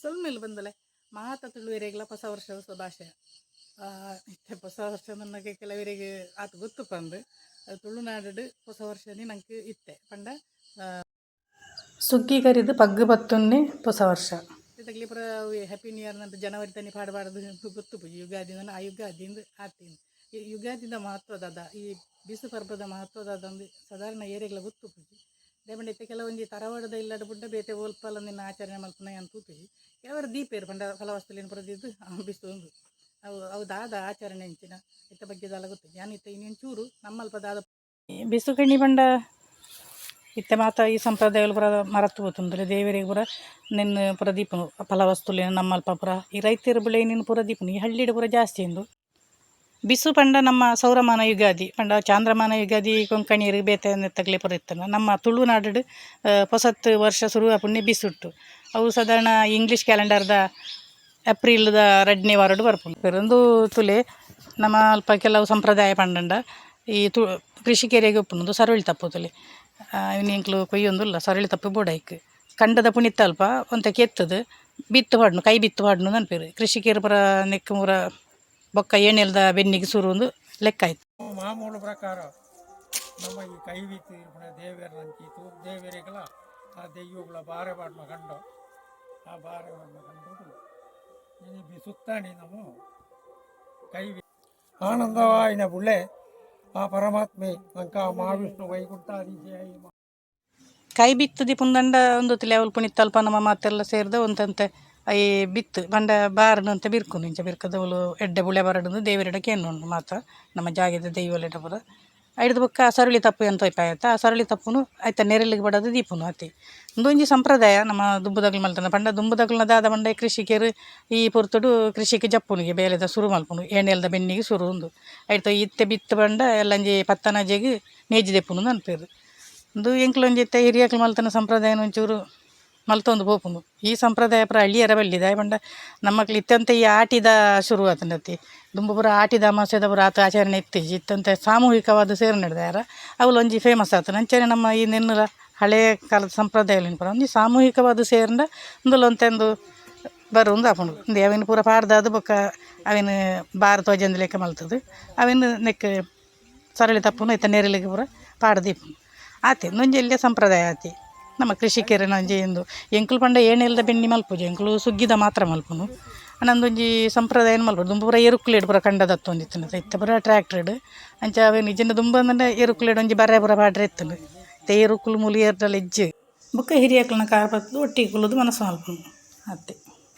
ಸೊಲ್ಮೆಲು ಬಂದಲೆ ಮಾತ ತುಳುವೆರೆಗ್ಲ ಹೊಸ ವರ್ಷದ ಶುಭಾಶಯ. ಇತ್ತೆ ಹೊಸ ವರ್ಷ ನನಗೆ ಕೆಲವರಿಗೆ ಆತ್ ಗೊತ್ತು ಪಂದ್ ತುಳುನಾಡು ಹೊಸ ವರ್ಷನೇ ನಂಗೆ ಇತ್ತೆ ಪಂಡ ಸುಗ್ಗಿ ಕರಿದು ಪಗ್ಗು ಪತ್ತೊನ್ನೆ ಹೊಸ ವರ್ಷ. ತಗ್ಲಿ ಪೂರ ಹ್ಯಾಪಿ ನ್ಯೂ ಇಯರ್ ನಂತ ಜನವರಿ ತನಿ ಪಾಡಬಾರ್ದು ಗೊತ್ತು ಪೂಜಿ. ಯುಗಾದಿ ಆ ಯುಗಾದಿಂದ ಆತೀನಿ. ಈ ಯುಗಾದಿದ ಮಹತ್ವದಾದ, ಈ ಬಿಸು ಪರ್ಬದ ಮಹತ್ವದಾದ ಒಂದು ಸಾಧಾರಣ ಏರಿಯಾಗ್ಲ ಗೊತ್ತು ಪೂಜಿ. ದೇಪಂಡ ಇತ್ತೆ ಕೆಲವೊಂಜಿ ತರವಾಡದ ಇಲ್ಲಡ್ ಬುಡ್ಡ ಬೇತೆ ಓಲ್ಪಲ ನಿನ್ನ ಆಚರಣೆ ಮಲ್ಪುನ ಅಂತ ತೂಪುಜಿ. ಕೆಲವರು ದೀಪೇರು ಪಂಡ ಫಲವಸ್ತುಲೇನು ಪೂರ ದೀದು ಬಿಸು ಉಂದು. ಅವು ಅವು ದಾದ ಆಚರಣೆ ಇಂಚಿನ ಇತ್ತ ಬಗ್ಗೆ ದಾಲ ಗೊತ್ತು ಯಾನ್ ಇತ್ತೆ ಇನ್ನೊಂಚೂರು ನಮ್ಮಲ್ಪ ದಾದ ಬಿಸು ಕಣಿ ಪಂಡ ಇತ್ತೆ ಮಾತ ಈ ಸಂಪ್ರದಾಯಲು ಪೂರ ಮರತು ಪೋತುಂಡು. ದೇವರಿಗೆ ಪೂರ ನಿನ್ನ ಪೂರ ದೀಪುನು ಫಲವಸ್ತುಲೇನು ನಮ್ಮಲ್ಪ ಪೂರ ಈ ರೈತರು ಬುಳೆಯಿನ ಪೂರ ದೀಪುನು. ಈ ಹಳ್ಳಿಡ್ ಪೂರ ಜಾಸ್ತಿ ಉಂದು. ಬಿಸು ಪಂಡ ನಮ್ಮ ಸೌರಮಾನ ಯುಗಾದಿ ಪಂಡ ಚಾಂದ್ರಮಾನ ಯುಗಾದಿ ಕೊಂಕಣಿಯರು ಬೇತೆ ತಗಲೆ ಪೂರ ಇತ್ತನ. ನಮ್ಮ ತುಳುನಾಡು ಪೊಸತ್ ವರ್ಷ ಶುರು ಆಪುಂಡು ಬಿಸುಟ್ಟು. ಅವು ಸಾಧಾರಣ ಇಂಗ್ಲೀಷ್ ಕ್ಯಾಲೆಂಡರ್ದ ಏಪ್ರಿಲ್ದ ರಡ್ಡನೇ ವಾರಡ್ ಬರ್ಪುಂಡು. ಉಂದು ತುಲೆ ನಮ್ಮ ಅಲ್ಪ ಕೆಲವು ಸಂಪ್ರದಾಯ ಪಂಡಂಡ ಈ ತು ಕೃಷಿಕರಿಗೆ ಉಪ್ಪುಂಡು ಸರೊಳಿ ತಪ್ಪು. ತುಲೆ ಇನಿ ಎಂಕ್ಲು ಕೊಯ್ಯೊಂದುಲ್ಲ. ಸರಳಿ ತಪ್ಪು ಬೋಡೈಕ್ ಕಂಡದ ಪುಣಿತ ಅಲ್ಪ ಒಂತೆ ಕೆತ್ತದು ಬಿತ್ತು ಪಾಡ್ನು, ಕೈ ಬಿತ್ತು ಪಾಡ್ನು ಅನ್ಪೇರು. ಕೃಷಿಕರು ಪೂರ ನೆಕ್ ಪೂರ ಬೊಕ್ಕ ಏಣೆಲ್ದ ಬೆನ್ನಿಗೆ ಸುರು ಒಂದು ಲೆಕ್ಕ ಆಯ್ತು. ಮಾಮೂಲು ಪ್ರಕಾರ ನಮ್ಮ ಈ ಕೈ ಬಿತ್ತು ಇರ್ಪುನ ದೇವೆರ್ ನಂಚಿತು ದೇವರಿಗಳ ಆ ದೆಯ್ಯಗಳ ಬಾರೆ ಪಾಡ್ನ ಕಂಡು, ಆ ಬಾರೆ ಪಾಡ್ನ ಕಂಡು ಇನಿ ಬಿಸುತ್ತಾಣಿ ನಮ್ಮ ಕೈ ಆನಂದವಾಯಿನ ಬುಳ್ಳೆ ಆ ಪರಮಾತ್ಮೆ ನಂಕ ಮಹಾವಿಷ್ಣು ವೈಕುಂಠಾಧೀಶಿಯಾಯಿ. ಕೈ ಬಿತ್ತುದಿ ಪುಂದಂಡ ಒಂದು ಲೆವೆಲ್ ಪುಣಿತಲ್ಪ ನಮ್ಮ ಮಾತೆಲ್ಲ ಸೇರ್ದ ಒಂತಂತೆ ಈ ಬಿತ್ತು ಪಂಡ ಬಾರನು ಅಂತ ಬಿರ್ಕುನು. ಇಂಚ ಬಿರ್ಕದವಳು ಎಡ್ಡೆ ಬುಳೆ ಬರಡು ದೇವರೆಡ ಕೇನುಂಡು ಮಾತ ನಮ್ಮ ಜಾಗೆದ ದೈವಲೆಡ ಪೂರ. ಐಡ್ದ್ ಬೊಕ್ಕ ಸರಳಿ ತಪ್ಪು ಎಂತ ಆಯ್ತಾ, ಆ ಸರಳಿ ತಪ್ಪುನು ಐತ ನೆರಳಿಗೆ ಬಡದು ದೀಪುನು ಅತಿ. ಉಂದೊಂಜಿ ಸಂಪ್ರದಾಯ ನಮ್ಮ ದುಂಬುದಗ್ಲು ಮಲ್ತನ ಪಂಡ. ದುಂಬುದಗ್ಲ್ನ ದಾದ ಪಂಡ ಕೃಷಿಕೆರ್ ಈ ಪೊರ್ತುಡು ಕೃಷಿಕ್ ಜಪ್ಪುನಿಗೆ ಬೇಲೆದ ಸುರು ಮಲ್ಪುನು. ಏಣೆಲ್ದ ಬೆನ್ನಿಗೆ ಸುರು ಉಂದು ಐತ. ಇತ್ತೆ ಬಿತ್ತು ಪಂಡ ಎಲ್ಲಂಜಿ ಪತ್ತನಾಜೆಗ್ ನೇಜಿ ದೆಪ್ಪುನು ಅನ್ಪೆರ್. ಉಂದು ಎಂಕ್ಲೊಂಜಿ ಇತ್ತೆ ಹಿರಿಯಕ್ಲು ಮಲ್ತನ ಸಂಪ್ರದಾಯನ ಒಂಚೂರು ಮಲ್ತೊಂದು ಪೋಪುಂಡು. ಈ ಸಂಪ್ರದಾಯ ಪೂರ ಅಳಿಯರ ಬಲ್ಲಿ. ದಾಯೆ ಪಂಡ ನಮ್ಮಕ್ಲು ಇತ್ತಂತೆ ಈ ಆಟಿದ ಶುರು ಆತುಂಡತಿ. ದುಂಬು ಪೂರ ಆಟಿದ ಅಮಾವಾಸ್ಯೆದ ಪೂರ ಆತ ಆಚರಣೆ ಇತ್ತಿಜಿ. ಇತ್ತಂತೆ ಸಾಮೂಹಿಕವಾದ ಸೇರು ನಡ್ದಾರ ಅವ್ಲು ಒಂಜಿ ಫೇಮಸ್ ಆತುಂಡು. ಅಂಚನೆ ನಮ್ಮ ಈ ನೆನ್ನುಲ ಹಳೆಯ ಕಾಲದ ಸಂಪ್ರದಾಯ ಪೂರ ಒಂಜಿ ಸಾಮೂಹಿಕವಾದ ಸೇರ್ಂಡ ಉಂದುಲ ಒಂತೆಂದು ಬರುಂದು ಆಪುಂಡು. ಉಂದು ಅವೆನ್ ಪೂರ ಪಾಡ್ದಾದ್ ಬೊಕ್ಕ ಅವೆನ್ ಬಾರ್ ತೋಜಂದಿ ಲೆಕ್ಕ ಮಲ್ತುದು ಅವೆನ್ ನೆಕ್ಕ್ ಸರಳಿ ತಪ್ಪುನು ಐತ ನೆರಳಿಗೆ ಪೂರ ಪಾಡ್ ದೀಪುನು ಆತೆ. ಉಂದೊಂಜಿ ಎಲ್ಯ ಸಂಪ್ರದಾಯ ಆತೆ ನಮ್ಮ ಕೃಷಿಕೆರೆನ ಒಂಜಿ ಇಂದು. ಎಂಕುಲು ಪಂಡ ಏಣೆಲ್ದ ಬೆನ್ನಿ ಮಲ್ಪುಜಿ, ಎಂಕುಲು ಸುಗ್ಗಿದ ಮಾತ್ರ ಮಲ್ಪುನು. ಅಂಡ ಒಂಜಿ ಸಂಪ್ರದಾಯನ ಮಲ್ಪುಡು. ದುಂಬು ಪೂರ ಎರುಕುಲೆಡ್ ಪೂರ ಕಂಡ ದತ್ತೊಂದಿತ್ತುಂಡು, ಇತ್ತೆ ಪೂರ ಟ್ರ್ಯಾಕ್ಟರ್ಡ್. ಅಂಚ ಅವೆನ್ ಇಜ್ಜಿಂಡ ದುಂಬು ಅಂದಂಡ ಎರುಕುಲೆಡ್ ಒಂಜಿ ಬರೆ ಪೂರ ಪಾಡ್ರೆ ಇತ್ತುಂಡು. ಇತ್ತೆ ಎರುಕುಲು ಮೂಲು ಏರ್ಡಲ ಇಜ್ಜಿ. ಬೊಕ್ಕ ಹಿರಿಯಕ್ಲ್ನ ಕಾರ್ ಪತ್ತುದು ಒಟ್ಟಿಗೆ ಕುಲ್ಲುದು ವನಸ್ ಮಲ್ಪುನು ಅತೆ.